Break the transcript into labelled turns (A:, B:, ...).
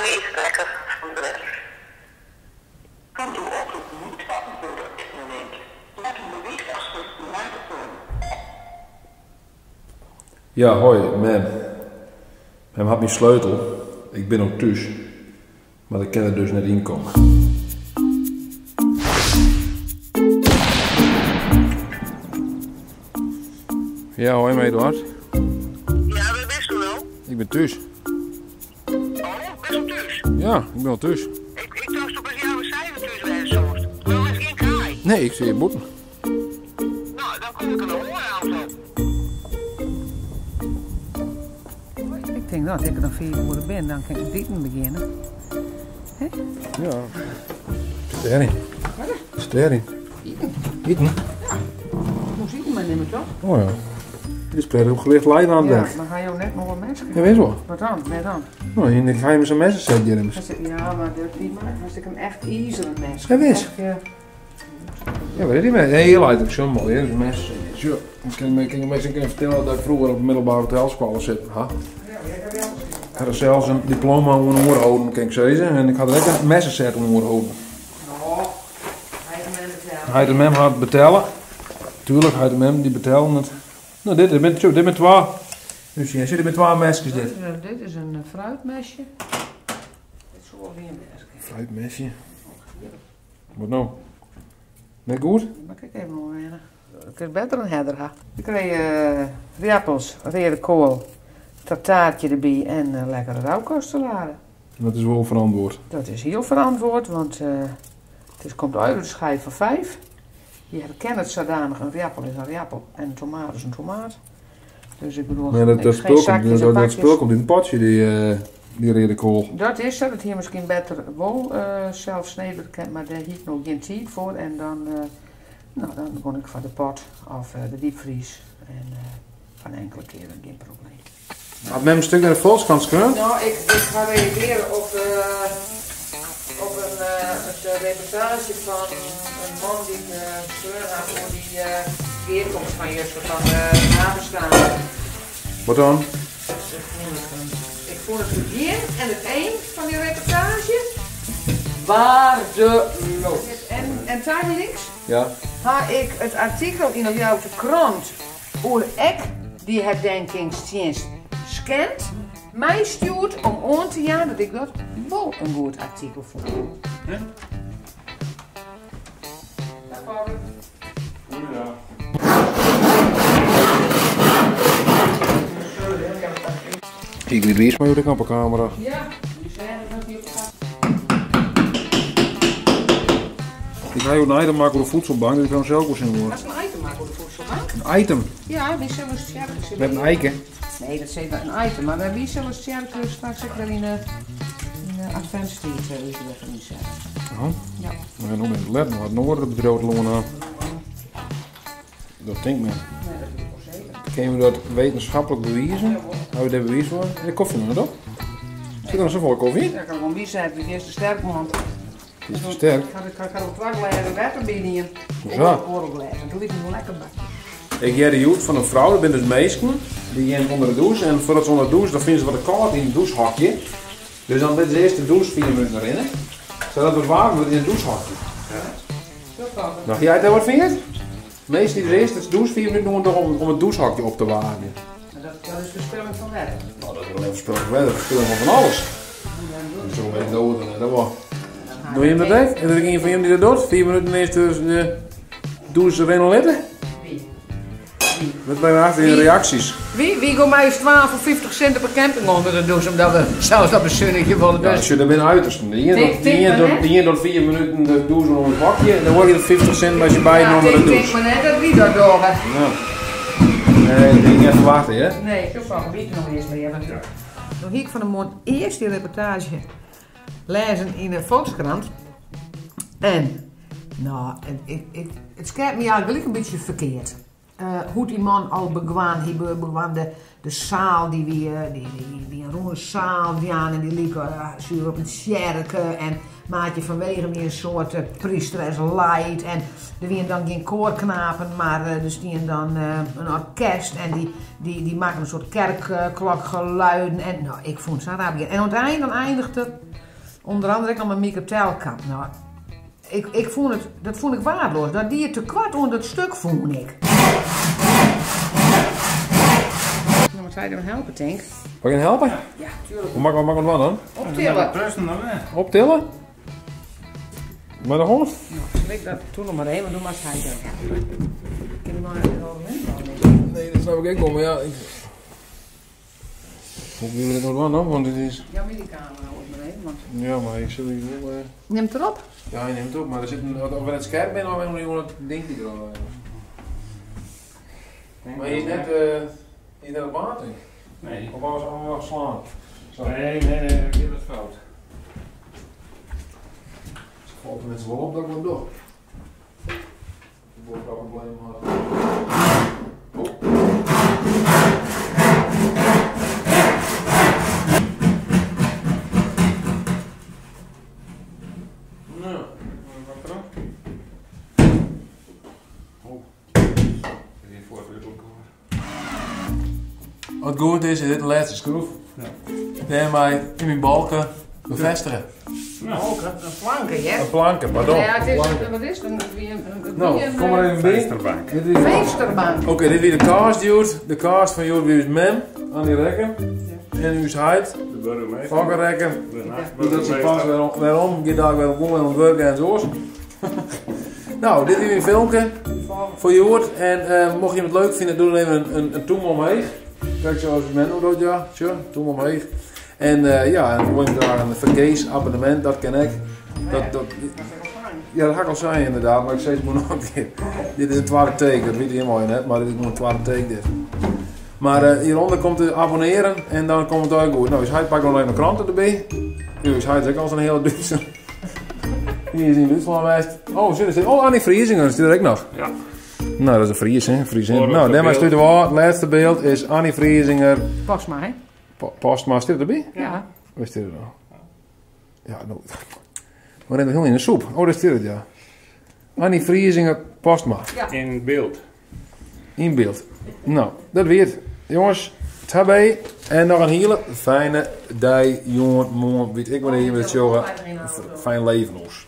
A: Annie is wekker fan de werf. Kan uw oproep niet beantwoorden op dit moment. Laat een bericht achter na de toon.
B: Ja, hoi, mem. Mem hat myn sleutel. Ik bin no thús, mar ik kin der dus net ynkomme. Ja, hoi, mei Eduard.
A: Ja, wêr bisto no?
B: Ik bin thús.
A: Oh, bist al thús?
B: Ja, ik bin al thús.
A: Ik, ik tocht do pas healwei seizen thús wêze soest. No is gjin kaai.
B: Nee, ik sit hjir bûten.
A: No, dan kom ik in de oare auto.
C: Ik tink, no, as ik der om fiif oere bin, dan kin ik mei iten begjinne. Hè?
B: Ja. Sit dêryn. Sit dêryn.
C: Iten.
B: Iten?
C: Ja. Moast iten meinimme, toch?
B: Oh ja. Dit is prettig op gelicht live aan het
C: Ja,
B: werk.
C: maar ha jo net noch in meske?
B: Ja, wist wel.
C: Wat dan? Wêr dan?
B: No, in de geheime zo'n messen set hjir immers.
C: Ja, maar dat die maakt hartstikke een echt ijzeren mes.
B: Ja, wis.
C: Echt, ja.
B: Ja, wat is die mes? Nee, hier leit ik zo'n mooi. Hier is een mes. Zo, ik kan ik kan mensen kunnen vertellen dat ik vroeger op de middelbare hotelschool zit. Ha? Ik had er zelfs een diploma oan oerholden, kan ik zeggen. En ik had er ook een messenset oan oerholden.
C: No, heit en mem betellen.
B: Heit en mem hat betelle. Tuurlijk, heit en mem die betellen it. No, dit, dit binne, dit binne twa. Dus sjen, dit binne twa meskes dit.
C: Dit is in fruitmesje. Dit soe wol wien wêze kinne.
B: Fruitmesje. Wat no? Net goed?
C: Moat ik even oan wenne. Ik kin better in herder ha. Ik krij riappels, reade koal, tartaartje derby en uh, lekkere rauwkostsalade.
B: Dat is wol ferantwoard.
C: Dat is hiel ferantwoard, want uh, it is, komt uit de schijf van vijf. Je herkent het zodanig, een riappel is een riappel en een tomaat is een tomaat. Dus ik bedoel,
B: Maar dat, dat,
C: geen
B: spul, komt,
C: zakjes en
B: dat, dat
C: pakjes.
B: spul komt in een potje, die, die rode kool.
C: Dat is dat, het hier misschien beter wol zelf snijden kan, maar daar heb ik nog geen tijd voor. En dan, nou, dan kon ik van de pot of de diepvries. En van enkele keren geen probleem.
B: Had men een stuk naar de Volkskrant schreeuwd?
C: Nou, ik, ik ga reageren op, op een het, reportage van een man die uh, schreeuwd had over die gearkomst van juster van de nabestaanden.
B: Wat dan?
C: Ik vond het, ik vond het begin en het eind van die reportage waardeloos. En, en tijdelijks
B: Ja.
C: ha ik it artikel yn de Ljouwerter Krant oer ek dy herdenkingstsjinst scand, my stjoerd om oan te jaan dat ik dat wol in goed artikel fûn.
B: Ja?
C: Dag Paul.
B: Goeiedag. Ik liet eerst maar de kampercamera.
C: Ja, die zijn er nog niet op de
B: Ik ga een item maken voor de voedselbank, dus ik kan zelf wel zien worden.
C: Wat is een item maken voor de voedselbank?
B: Een item?
C: Ja, wie zullen sterken?
B: Met een eiken?
C: Nee, dat is een item, maar wie zullen sterken straks ook wel in de, in de adventstijd uh, inzetten.
B: Oh.
C: Ja.
B: Maar nog in het let, nog het noorden bedrood loon aan. Dat denkt men.
C: Nee, dat weet ik wel zeker.
B: Kunnen we dat wetenschappelijk bewijzen?
C: Ja,
B: Hou je daar bewijs voor? En de koffie nog, toch? Zit er nog zoveel koffie in?
C: Ja, ik kan gewoon wie zijn, wie is te sterk man.
B: Die is te sterk.
C: Ik had, ik had al twee glazen water binnen.
B: Zo.
C: Oorloglazen, dat ligt me wel lekker bij.
B: Ik hoorde joet van een vrouw, dat zijn dus meisjes, die gaan onder de douche en voordat ze onder de douche, dan vinden ze wat koud in het douchehokje. Dus dan dit is eerst de douche 4 minuten erin, hè, zodat het warm wordt in het douchehokje.
C: Zo kan het.
B: Nou, jij daar wat vind je? Meestal die eerst de douche 4 minuten doen om, om het douchehokje op te warmen.
C: Maar dat, dat is verspilling van water.
B: Nou, dat is wel even verspilling van water, verspilling van van alles. Zo ben ik dood en dat wel. Doe je hem dat even? Is er een van jullie die dat doet? 4 minuten eerst de douche erin litten?
C: Wie?
B: Wat ben je achter in de reacties?
C: Wie, wie gaat mij 12 of 50 cent op een camping onder de douche omdat we zelfs dat bezuinigje willen.
B: Ja,
C: Dus
B: als je er binnen uitersten. Die
C: Tik,
B: ene
C: tik maar net.
B: die ene doet 4 minuten de douche onder het bakje en dan word je 50 cent als je bij
C: ja,
B: onder de
C: tik, tik
B: douche.
C: maar net dat wie dat doen.
B: Nou. Nee, dat ging niet verwachten, hè?
C: Nee, zo van wie het nog eerst leven. Nog hier ik van de morgen eerst die reportage lezen in de Volkskrant. En, nou, het, ik, ik, het schijnt me eigenlijk een beetje verkeerd. Hoe die man al bekwam, hij bekwam de, de zaal, die, wie, die, die, die een ronde zaal die aan en die liep zuur op een sjerken en Maatje van Wegen weer een soort priesteres light en er waren dan geen koorknapen, maar er stond dan een orkest en die, die, die maken een soort kerkklokgeluiden en nou, ik vond het zo raar. En aan het eind dan eindigt het Onder andere ek noch mei Mieke Telkamp. No, ik, ik fûn it, dat fûn ik waardeloas. Dat die it tekoart oan dat stuk, fûn ik. No moat sy dan helpe, tink.
B: Mag ik helpen?
C: Ja, tuurlijk.
B: Hoe mag ik het dan?
C: Optille.
B: Optillen? Met de hond?
C: Nou, slik dat toen nog maar even, want doe maar hij dan. Kun je maar even
B: Nee, dat snap ik ook wel, maar ja. Ik... Hoe wil je dat nog doen dan? Want het is...
C: Ja, maar die camera ook maar even. Want...
B: Ja, maar ik zit hier wel...
C: Neemt erop?
B: Ja, hij neemt het op, maar er zit een, of we het scherp bent, of we nog het ding die er al. Maar hij is net, hij is net op water.
D: Nee.
B: Of was allemaal slaan? Zo.
D: Nee, nee, nee, ik heb het fout.
B: Het valt tenminste wel op dat ik wat doe. Ik word wel een probleem maar. Oh. Nou, wat dan?
D: Oh. Hier voor het elkaar.
B: Wat goed is, is dit de laatste schroef.
D: Ja.
B: Daarmee in mijn balken bevestigen.
D: Nou,
C: Een planken, hè?
B: Een planken, pardon.
C: Ja, het is,
B: Planken.
C: wat is het? Een, een, een,
B: Nou,
C: een,
B: kom maar even bij.
D: Vensterbank.
B: Dit is-
C: Vensterbank.
B: Oké, dit weer de cast, dude. De cast van jullie is mem aan die rekken. En uw heid,
D: De burgemeester.
B: vakken rekken.
D: De
B: Die doet zich pas
D: nachtburgemeester.
B: weer om, weer om. Gaat daar weer om en werken en zo. Nou, dit is weer een filmpje voor Joert. En mocht je het leuk vinden, doe dan even een toem omheen. Kijk zoals Menno doet, ja. Tja, toem omheen. En ja, en voor daar een verkeersabonnement, dat ken ik. Dat, ja, dat had ik al zijn inderdaad, maar ik zei het moet nog een keer. Dit is een tweede take, dat weet je helemaal niet, maar dit is nog een tweede take dit. Maar hieronder komt de abonneren en dan komt het ook goed. Nou, dus hij pakt nog even de kranten erbij. Dus hij is ook al zo'n hele Duitser. Hier is in Duitsland geweest. Oh, zit er zit. Oh, Annie Friesinger, dat is er ook nog.
D: Ja.
B: Nou, dat is een Fries, hè? Friesin.
D: Voor het
B: Nou, daarmee
D: beeld.
B: stuurt wel. Het laatste beeld is Annie Friesinger.
C: Pas maar, hè?
B: Postma, zit erbij?
C: Ja.
B: Waar zit het nou? Ja, nou. We rennen heel in de soep. Oh, daar zit het, ja. Annie Friesinger, Postma.
D: In beeld.
B: In beeld. Nou, dat weer. Jongens, tabé. En nog een hele fijne dag, jongen, morgen, weet ik wanneer je met jongen. Fijn leven ons.